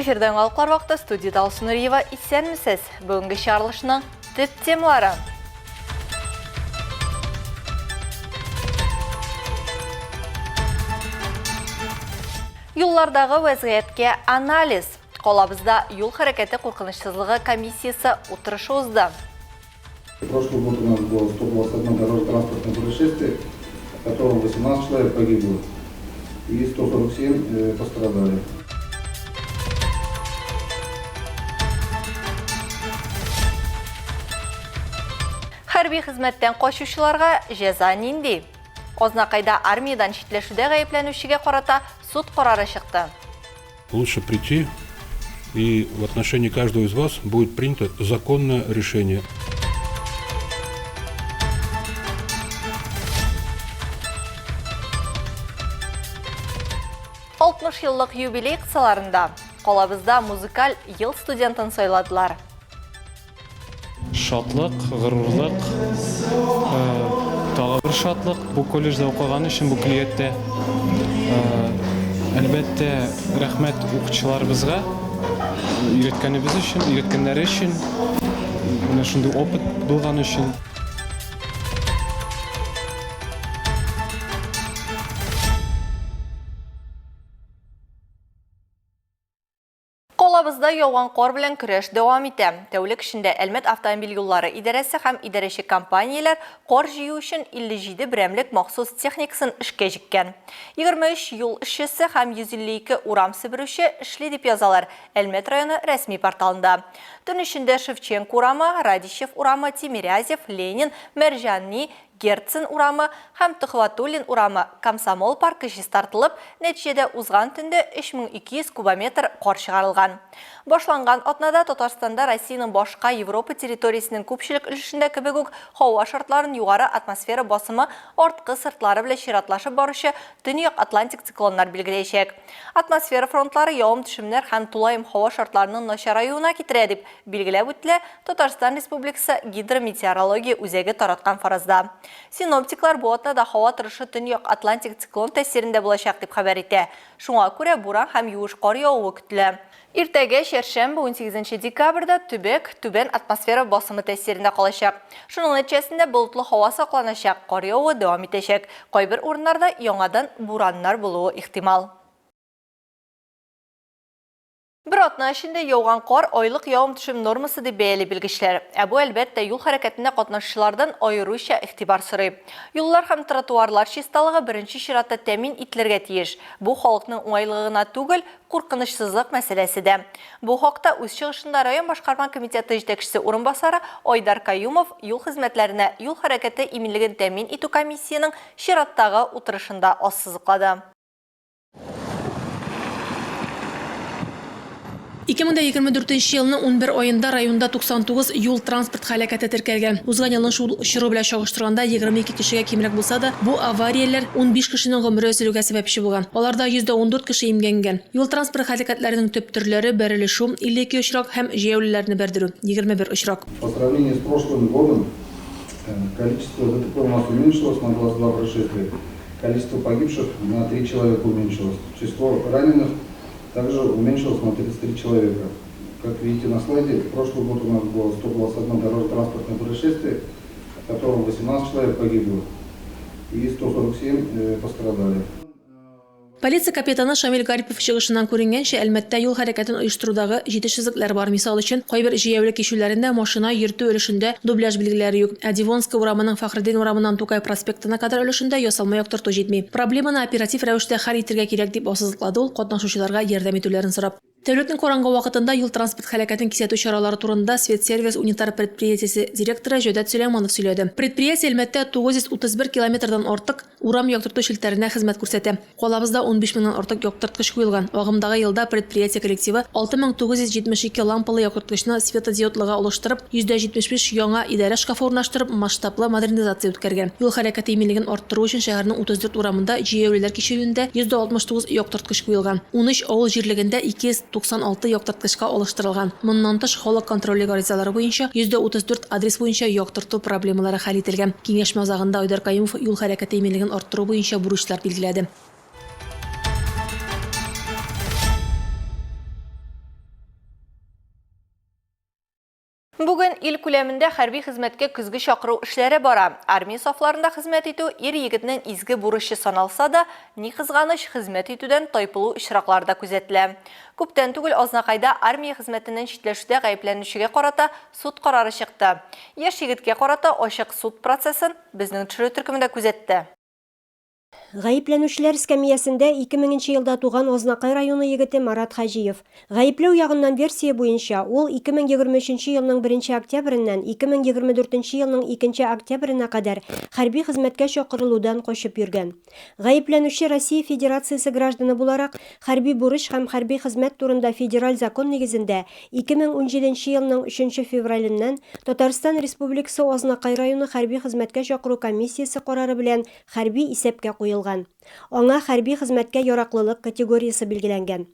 Эфирда яңалыклар вакыты студиядә Алсу Нуриева. Исәнмесез! Бүгенге чыгарылышның төп темалары. Юллардагы вәзгыятькә анализ. Калабызда юл хәрәкәте куркынычсызлыгы комиссиясе утырышы узды. Прошлый год у нас было 121 дорожно-транспортное происшествие, в котором 18 человек погибло и 147 пострадали. Хәрби хезмәттән качучыларга җәза нинди? Азнакайда армиядән читләшүдә гаепләнүчегә карата суд карары чыкты. Лучше прийти, и в отношении каждого из вас будет принято законное решение. Алтмыш еллык юбилей кысаларында калабызда музыкаль ел студентын сайладылар. Шатлык, горурлык, тагы бер шатлык бу колледжда укыган өчен, бу көллияттә. Әлбәттә, рәхмәт укытучыларыбызга, өйрәткәнебез өчен, өйрәткәннәре өчен, менә шундый опыт булган өчен. Калабызда яуган кар белән көрәш дәвам итә. Тәүлек эчендә Әлмәт автомобиль юллары идарәсе һәм идарәче компанияләр кар җыю өчен 57 берәмлек махсус техникасын эшкә җиккән. 23 юл эшчесе һәм 152 урам себерүче эшли дип язалар Әлмәт районы рәсми порталында. Төн эчендә Шевченко урамы, Радищев урамы, Тимирязев, Ленин, Мәрҗани, Герцен урамы һәм Төхвәтуллин урамы, Комсомол паркы чистартылып, нәтиҗәдә узган төндә 3200 кубометр кар чыгарылган. Башланган атнада Татарстанда Россиянең башка Европа территориясенең күпчелек өлешендә кебек үк һава шартларын югары атмосфера басымы арткы сыртлары белән чиратлашып баручы Төньяк Атлантик циклоннар билгеләячәк. Атмосфера фронтлары явым-төшемнәр һәм тулаем һава шартларының начараюына китерә, дип Билгеләп үтелә, Татарстан Республикасы Гидрометеорология үзәге тараткан фаразда. Синоптиклар бу атнада һава торышы Төньяк Атлантик циклон тәэсирендә булачак, дип хәбәр итә. Шуңа күрә буран һәм юеш кар явуы көтелә. Иртәгә, чәршәмбе, унсигезенче декабрьдә төбәк түбән атмосфера басымы тәэсирендә калачак. Шуның нәтиҗәсендә болытлы һава сакланачак, кар явуы дәвам итәчәк. Кайбер урыннарда яңадан бураннар булуы ихтимал. Бер атна эчендә яуган кар айлык явым-төшем нормасы дип бәяли белгечләр. Ә бу, әлбәттә, юл хәрәкәтендә катнашучылардан аеруча игътибар сорый. Юллар һәм тротуарлар чисталыгы беренче чиратта тәэмин ителергә тиеш. Бу халыкның уңайлыгы гына түгел, куркынычсызлык мәсьәләсе дә. Бу хакта үз чыгышында район башкарма комитеты җитәкчесе урынбасары Айдар Каюмов юл хезмәтләренә юл хәрәкәте иминлеген тәэмин итү комиссиянең чираттагы утырышында ассызыклады. 2024 елның 11 аенда районда 99 юл-транспорт һәлакәте теркәлгән. Узган елның шул чоры белән чагыштырганда 22 кешегә кимрәк булса да, бу аварияләр 15 кешенең гомере өзелүгә сәбәпче булган. Аларда 114 кеше имгәнгән. Юл-транспорт һәлакәтләренең төп төрләре, бәрелешү, 52 очрак, һәм җәяүлеләрне бәрдерү, 21 очрак. По сравнению с прошлым годом, количество ДТП у нас уменьшилось на 22 происшествия. Количество погибших на 3 человека уменьшилось. Число раненых также уменьшилось на 33 человека. Как видите на слайде, в прошлый год у нас было 121 дорожно-транспортное происшествие, в котором 18 человек погибло и 147 пострадали. Полиция капитаны Шамил Гарипов чыгышыннан күренгәнчә, Әлмәттә юл хәрәкәтен оештырудагы җитешсезлекләр бар. Мисал өчен, кайбер җәяүле кичүләрендә машина йөртү өлешендә дубляж билгеләре юк, ә Девонская урамының Фәхретдин урамыннан Тукай проспектына кадәр өлешендә ясалма яктырту җитми. Проблеманы оператив рәвештә хәл итергә кирәк, дип ассызыклады ул, катнашучыларга ярдәм итүләрен сорап. Тәүлекнең караңгы вакытында юл-транспорт һәлакәтен кисәтү чаралары турында Светсервис унитар предприятиесе директоры Җәүдәт Сөләйманов сөйләде. Предприятие Әлмәттә 931 километрдан артык урам яктырту челтәренә хезмәт күрсәтә. Калабызда 15 меңнән артык яктырткыч куелган. Агымдагы елда предприятие коллективы 6972 лампалы яктырткычны светодиодлыга алыштырып, 75 яңа идарә шкафы урнаштырып, масштаблы модернизация үткәргән. Юл хәрәкәте иминлеген арттыру өчен шәһәрнең 34 урамында җәяүлеләр кичүендә 169 яктырткыч куелган. 13 авыл җирлегендә 296 яктырткычка алыштырылган. Моннан тыш, халык контроле гаризалары буенча 134 адрес буенча яктырту проблемалары хәл ителгән. Киңәшмә азагында Айдар Каюмов юл хәрәкәте иминлеген арттыру буенча бурычлар билгеләде. Бүген ил күләмендә хәрби хезмәткә көзге чакыру эшләре бара. Армия сафларында хезмәт итү ир-егетнең изге бурычы саналса да, ни кызганыч, хезмәт итүдән тайпылу очраклары да күзәтелә. Күптән түгел Азнакайда армия хезмәтеннән читләшүдә гаепләнүчегә карата суд карары чыкты. Яшь егеткә карата ачык суд процессын безнең төшерү төркеме дә күзәтте. Гаепләнүчеләр эскәмиясендә 2000 нче елда туган Азнакай районы егете Марат Хаҗиев. Гаепләү ягыннан версия буенча, ул 2023 нче елның беренче октябреннән 2024 нче елның икенче октябренә кадәр хәрби хезмәткә чакырылудан качып йөргән. Гаепләнүче Россия Федерациясе гражданы буларак, хәрби бурыч һәм хәрби хезмәт турында федераль закон нигезендә 2017 нче елның өченче февраленнән Татарстан Республикасы Азнакай районы хәрби хезмәткә чакыру комиссиясе карары белән хәрби исәпкә куелган. Аңа хәрби хезмәткә яраклылык категориясе билгеләнгән.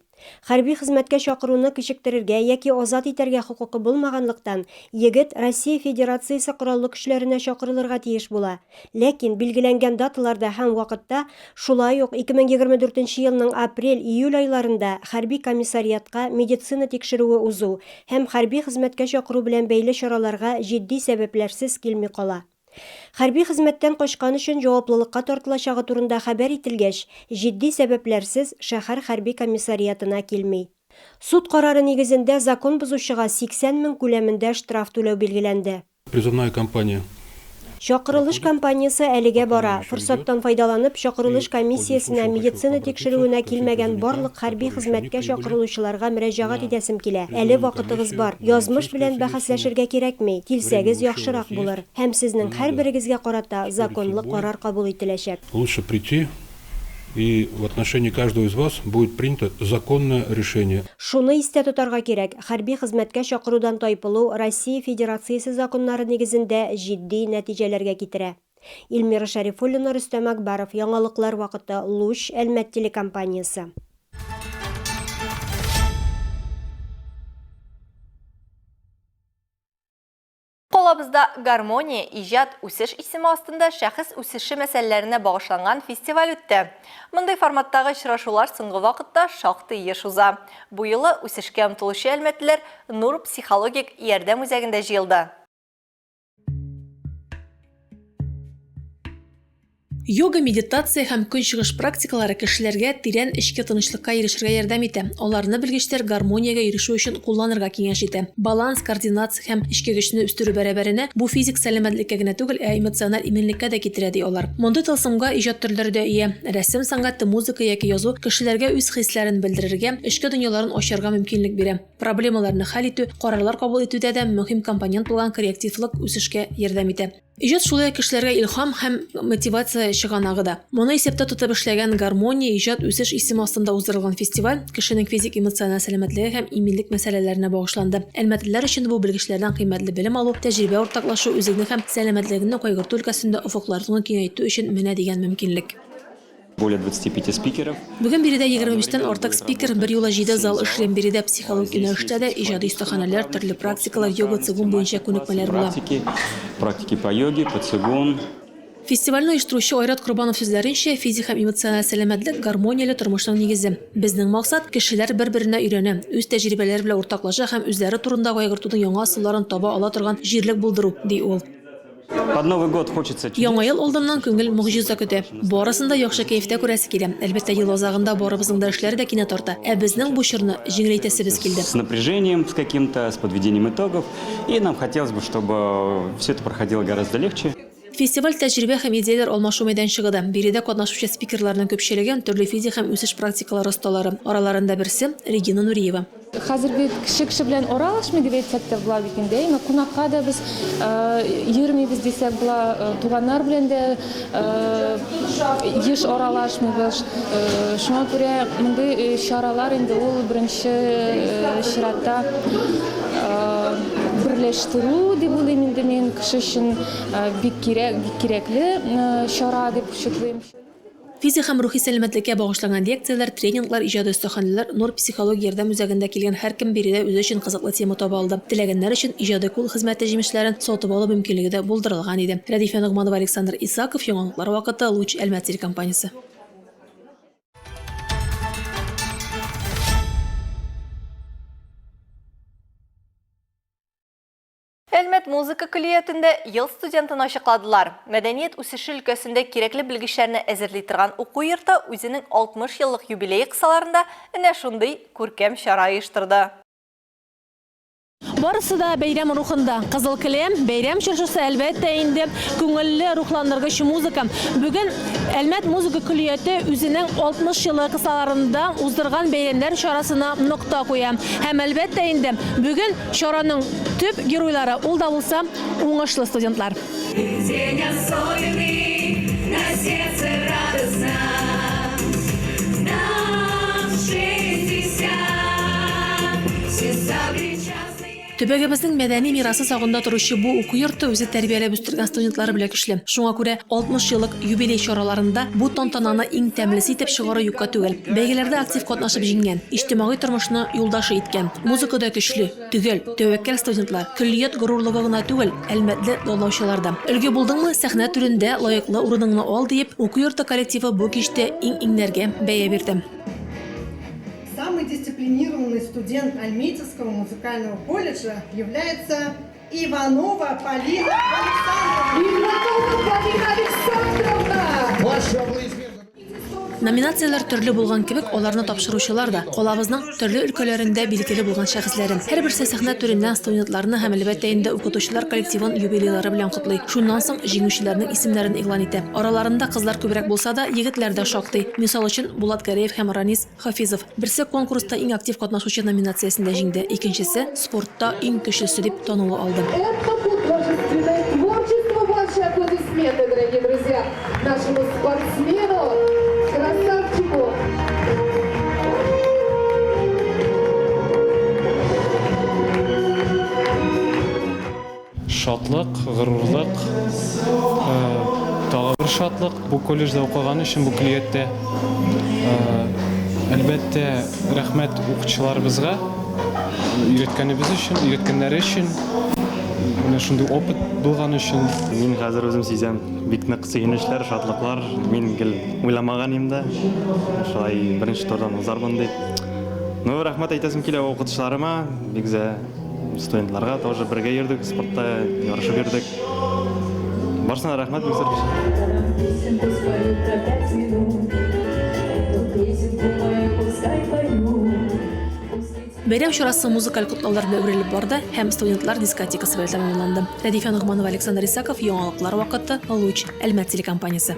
Хәрби хезмәткә чакыруны кичектерергә яки азат итәргә хокукы булмаганлыктан, егет Россия Федерациясе Кораллы Көчләренә чакырылырга тиеш була. Ләкин билгеләнгән даталарда һәм вакытта, шулай ук 2024 нче елның апрель-июль айларында хәрби комиссариатка медицина тикшерүе узу һәм хәрби хезмәткә чакыру белән бәйле чараларга җитди сәбәпләрсез килми кала. Хәрби хезмәттән качкан өчен җаваплылыкка тартылачагы турында хәбәр ителгәч, җитди сәбәпләрсез шәһәр хәрби комиссариатына килми. Суд карары нигезендә закон бозучыга 80 мең күләмендә штраф түләү билгеләнде. Призывная кампания Чакырылыш кампаниясе әлегә бара. Форсаттан файдаланып, чакырылыш комиссиясенә медицина тикшерүенә килмәгән барлык хәрби хезмәткә чакырылучыларга мөрәҗәгать итәсем килә. Әле вакытыгыз бар. Язмыш белән бәхәсләшергә кирәкми. Килсәгез, яхшырак булыр. Һәм сезнең һәрберегезгә карата законлы карар кабул ителәчәк. Лучше прийти, и в отношении каждого из вас будет принято законное решение. Шуны истә тотарга кирәк, хәрби хезмәткә чакырудан тайпылу Россия Федерациясе законнары нигезендә җитди нәтиҗәләргә китерә. Илмира Шәрифуллина, Рөстәм Акбаров, Яңалыклар вакыты, Луч, Әлмәт телекомпаниясе. Калабызда Гармония, иҗат, үсеш исеме астында шәхес үсеше мәсьәләләренә багышланган фестиваль үтте. Мондый форматтагы очрашулар соңгы вакытта шактый еш уза. Бу юлы үсешкә омтылучы әлмәтлеләр Нур психологик ярдәм үзәгендә җыелды. Йога, медитация һәм көнчыгыш практикалары кешеләргә тирән эчке тынычлыкка ирешергә ярдәм итә. Аларны белгечләр гармониягә ирешү өчен кулланырга киңәш итә. Баланс, координация һәм эчке көчне үстерү бәрабәренә бу физик сәламәтлеккә генә түгел, ә эмоциональ иминлеккә дә китерә, ди алар. Мондый тылсымга иҗат төрләре дә ия. Рәсем сәнгате, музыка яки язу кешеләргә үз хисләрен белдерергә, эчке дөньяларын ачарга мөмкинлек бирә. Проблемаларны хәл итү, карарлар кабул итүдә дә мөһим компонент булган креативлык үсешкә ярдәм итә. Иҗат шулай ук кешеләргә илһам һәм мотивация чыганагы да. Моны исәптә тотып эшләгән Гармония, иҗат, үсеш исеме астында уздырылган фестиваль кешенең физик-эмоциональ сәламәтлеге һәм иминлек мәсьәләләренә багышланды. Әлмәтлеләр өчен бу белгечләрдән кыйммәтле белем алу, тәҗрибә уртаклашу, үзеңне һәм сәламәтлегеңне кайгырту өлкәсендә офыкларыңны киңәйтү өчен менә дигән мөмкинлек. Более 25 спикеров. Бүген биредә 25 тән артык спикер, берьюлы җиде зал эшли. Биредә психологик юнәлештә дә иҗади остаханәләр, төрле практикалар, йога, цигун буенча күнекмәләр була. Практики, практики по йоге, по цигун. Фестивальне оештыручы Айрат Корбанов сүзләренчә, физик һәм эмоциональ сәламәтлек, гармонияле тормышның нигезе. Безнең максат, кешеләр бер-беренә өйрәнә, үз тәҗрибәләре белән уртаклаша һәм үзләре турында кайгыртуның яңа ысулларын таба ала торган җирлек булдыру, ди ул. Под Новый год хочется чудес. Яңа ел алдыннан күңел могҗиза көтә. Барысын да яхшы кәефтә күрәсе килә. Әлбәттә, ел азагында барыбызның да эшләре дә кинәт арта. Ә безнең бу чорны җиңеләйтәсебез килде. С напряжением, с каким-то, с подведением итогов. И нам хотелось бы, чтобы все это проходило гораздо легче. Фестиваль тәҗрибә һәм идеяләр алмашу мәйданчыгы да. Биредә катнашучы спикерларның күпчелеге, төрле физик һәм үсеш практикалары осталары. Араларында берсе, Регина Нуриева. Хәзер бит кеше кеше белән аралашмый дип әйтсәк тә була бит инде, әйме? Кунакка да без йөрмибез дисәк була, туганнар белән дә еш аралашмыйбыз. Шуңа күрә мондый чаралар инде ул беренче чиратта берләштерү дип уйлыйм инде мин, кеше өчен бик кирәк, бик кирәкле чара дип шутлыйм. Физик һәм рухи сәламәтлеккә багышланган лекцияләр, тренинглар, иҗади остаханәләр, Нур психологик ярдәм үзәгендә килгән һәркем биредә үзе өчен кызыклы тема таба алды. Теләгәннәр өчен иҗади кул хезмәте җимешләрен сатып алу мөмкинлеге дә булдырылган иде. Рәдифә Ногманова, Александр Исаков, Яңалыклар вакыты, Луч, Әлмәт телекомпаниясе. Әлмәт музыка көллиятендә ел студентын ачыкладылар. Мәдәният үсеше өлкәсендә кирәкле белгечләрне әзерли торган уку йорты үзенең 60 еллык юбилее кысаларында әнә шундый күркәм чара оештырды. Барысы да бәйрәм рухында. Кызыл келәм, бәйрәм чыршысы, әлбәттә инде, күңелле, рухландыргыч музыка. Бүген Әлмәт музыка көллияте үзенең 60 еллыгы кысаларында уздырган бәйрәмнәр чарасына нокта куя. Һәм, әлбәттә инде, бүген чараның төп геройлары, ул да булса, уңышлы студентлар. День особенный, на сердце радостно, нам 60, все сопричастные. Төбәгебезнең мәдәни мирасы сагында торучы бу уку йорты үзе тәрбияләп үстергән студентлары белән көчле. Шуңа күрә 60 еллык юбилей чараларында бу тантананы иң тәмлесе итеп чыгару юкка түгел. Бәйгеләрдә актив катнашып җиңгән, иҗтимагый тормышны юлдашы иткән, музыкада көчле, Төгәл, тәвәккәл студентлар, көллият горурлыгы гына түгел, әлмәтле данлаучылар да. Өлге булдыңмы, сәхнә түрендә лаеклы урыныңны ал, диеп, уку йорты коллективы бу кичтә иң-иңнәргә бәя бирде. Самый дисциплинированный студент Альметьевского музыкального колледжа является Иванова Полина Александровна. Иванова Полина Александровна! Ваши аплодисменты. Номинацияләр төрле булган кебек, аларны тапшыручылар да, калабызның төрле өлкәләрендә билгеле булган шәхесләре. Һәрберсе сәхнә түреннән студентларны һәм, әлбәттә инде, укытучылар коллективын юбилейлары белән котлый. Шуннан соң җиңүчеләрнең исемнәрен игълан итә. Араларында кызлар күбрәк булса да, егетләр дә шактый. Мисал өчен, Булат Гәрәев һәм Ранис Хафизов. Берсе конкурста иң актив катнашучы номинациясендә җиңде, икенчесе, спортта иң көчлесе дип танылу алды. Это художественное творчество, ваши аплодисменты, дорогие друзья, нашему спортсмену, красавчику. Шатлык, горурлык, тагы бер шатлык бу колледжда укыган өчен, бу көллияттә. Әлбәттә, рәхмәт укытучыларыбызга өйрәткәнебез өчен, өйрәткәннәре өчен, менә шундый опыт булган өчен. Мин хәзер үзем сизәм, бик нык сөенечләр, шатлыклар. Мин гел уйламаган идем дә, шулай беренче турдан узармын дип. Ну, рәхмәт әйтәсем килә укытучыларыма, бик зә Студентларга тоже бергә йөрдек, спортта ярышып йөрдек. Барысына рәхмәт, бик зур. Бәйрәм чарасы музыкаль котлаулар белән үрелеп барды һәм студентлар дискотекасы белән тәмамланды. Рәдифә Ногманова, Александр Исаков, Яңалыклар вакыты, Луч, Әлмәт телекомпаниясе.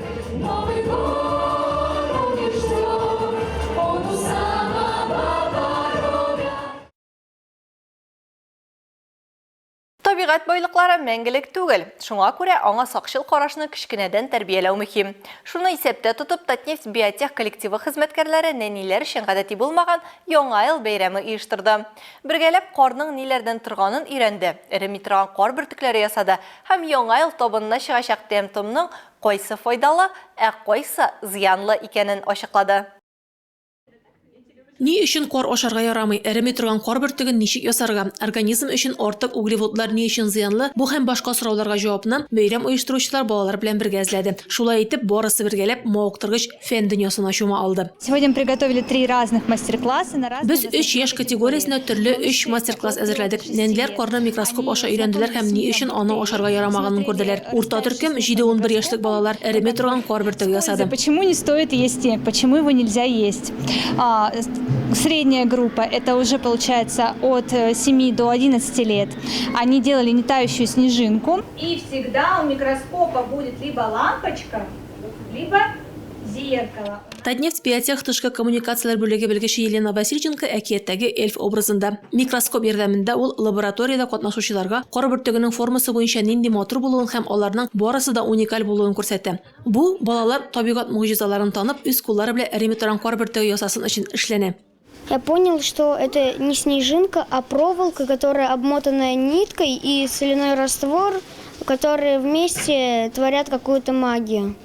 Табигать байлыклары мәңгелек түгел. Шуңа күрә аңа сакчыл карашны кечкенәдән тәрбияләү мөһим. Шуны исәптә тотып, Татнефть Биотех коллективы хезмәткәрләре нәниләр өчен гадәти булмаган Яңа ел бәйрәме оештырды. Бергәләп карның ниләрдән торганын өйрәнде, эреми торган кар бөртекләре ясады һәм Яңа ел табынына чыгачак тәм-томның кайсы файдалы, ә кайсы зыянлы икәнен ачыклады. Ни өчен кар ашарга ярамый? Эреми торган кар бөртеген ничек ясарга? Организм өчен артык углеводлар ни өчен зыянлы? Бу һәм башка сорауларга җавапны бәйрәм оештыручылар балалар белән бергә эзләде. Шулай итеп, барысы бергәләп мавыктыргыч фән дөньясына чума алды. Сегодня мы приготовили три разных мастер-класса на разные Без өч яшь категориясенә төрле өч мастер-класс әзерләдек. Нәниләр карны микроскоп аша өйрәнделәр һәм ни өчен аны ашарга ярамаганын күрделәр. Урта төркем, җиде-унбер яшьлек балалар, эреми торган кар бөртеге ясады. Почему не стоит есть снег? Почему его нельзя есть? Средняя группа, это уже получается от 7 до 11 лет. Они делали нетающую снежинку. И всегда у микроскопа будет либо лампочка, либо зеркало. Татнефть Биотех тышкы коммуникацияләр бүлеге белгече Елена Васильченко әкияттәге эльф образында. Микроскоп ярдәмендә ул лабораториядә катнашучыларга кар бөртегенең формасы буенча нинди матур булуын һәм аларның барысы да уникаль булуын күрсәтә. Бу, балалар табигать могҗизаларын танып, үз куллары белән эреми торган кар бөртеге ясасын өчен эшләнә. Я понял, что это не снежинка, а проволока, которая обмотанная ниткой и соляной раствор, которые вместе творят какую-то магию.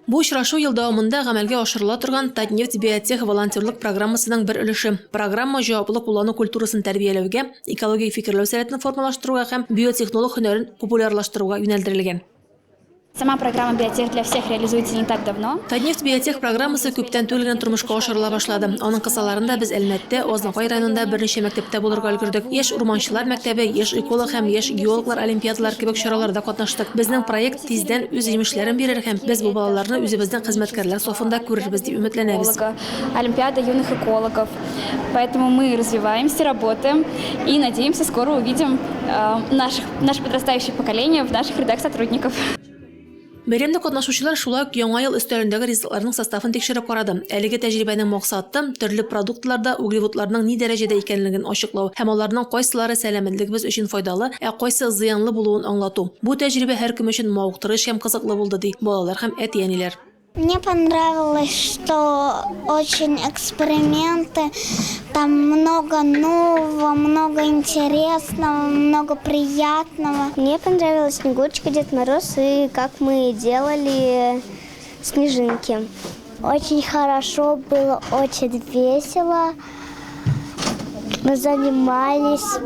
Бу очрашу ел дәвамында гамәлгә ашырыла торган Татнефть Биотех волонтерлык программасының бер өлеше. Программа җаваплы куллану культурасын тәрбияләүгә, экологик фикерләү сәләтен формалаштыруга һәм биотехнолог һөнәрен популярлаштыруга юнәлдерелгән. Сама программа «Биотех для всех» реализуется не так давно. Татнефть Биотех программасы күптән түгел генә тормышка ашырыла башлады. Аның кысаларында без Әлмәттә, Азнакай районында берничә мәктәптә булырга өлгердек. Яшь урманчылар мәктәбе, Яшь эколог һәм Яшь геологлар олимпиадалары кебек чараларда катнаштык. Безнең проект тиздән үз җимешләрен бирер һәм без бу балаларны үзебезнең хезмәткәрләр сафында күрербез дип өметләнәбез. Олимпиада юных экологов. Поэтому мы развиваемся, работаем и надеемся, скоро увидим наших, наше подрастающее поколение в наших рядах сотрудников. Бәйрәмдә катнашучылар шулай ук Яңа ел өстәлендәге ризыкларның составын тикшереп карады. Әлеге тәҗрибәнең максаты, төрле продуктларда углеводларның ни дәрәҗәдә икәнлеген ачыклау һәм аларның кайсылары сәламәтлегебез өчен файдалы, ә кайсы зыянлы булуын аңлату. Бу тәҗрибә һәркем өчен мавыктыргыч һәм кызыклы булды, ди балалар һәм әти-әниләр. Мне понравилось, что очень эксперименты, там много нового, много интересного, много приятного. Мне понравилась Снегурочка, Дед Мороз и как мы делали снежинки. Очень хорошо было, очень весело. Мы занимались,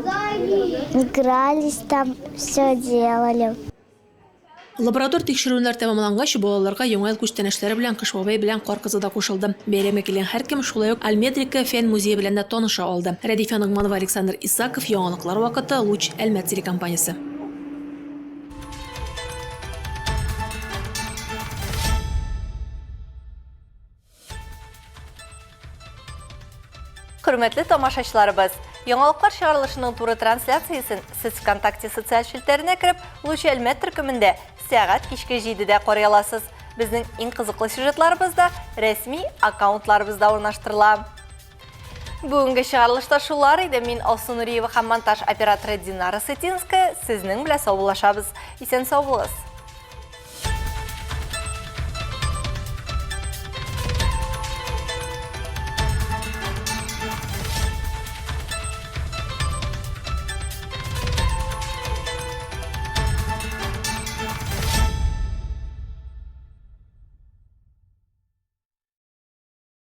игрались там, все делали. Лаборатор тикшерүләр тәмамлангач, балаларга Яңа ел күчтәнәчләре белән Кыш бабай белән Кар кызы да кушылды. Бәйрәмгә килгән һәркем шулай ук Альметрика фән музее белән дә таныша алды. Рәдифә Ногманова, Александр Исаков, Яңалыклар вакыты, Луч, Әлмәт телекомпаниясе. Хөрмәтле тамашачыларыбыз, яңалыклар чыгарылышының туры трансляциясен сез ВКонтакте социаль челтәренә кереп, Луч Әлмәт төркемендә сәгать кичке 7-дә карый аласыз. Безнең иң кызыклы сюжетларыбыз да рәсми аккаунтларыбызда урнаштырыла. Бүгенге чыгарылышта шулар иде. Мин Алсу Нуриева һәм монтаж операторы Динара Сытинская сезнең белән саубуллашабыз. Исән сау булыгыз.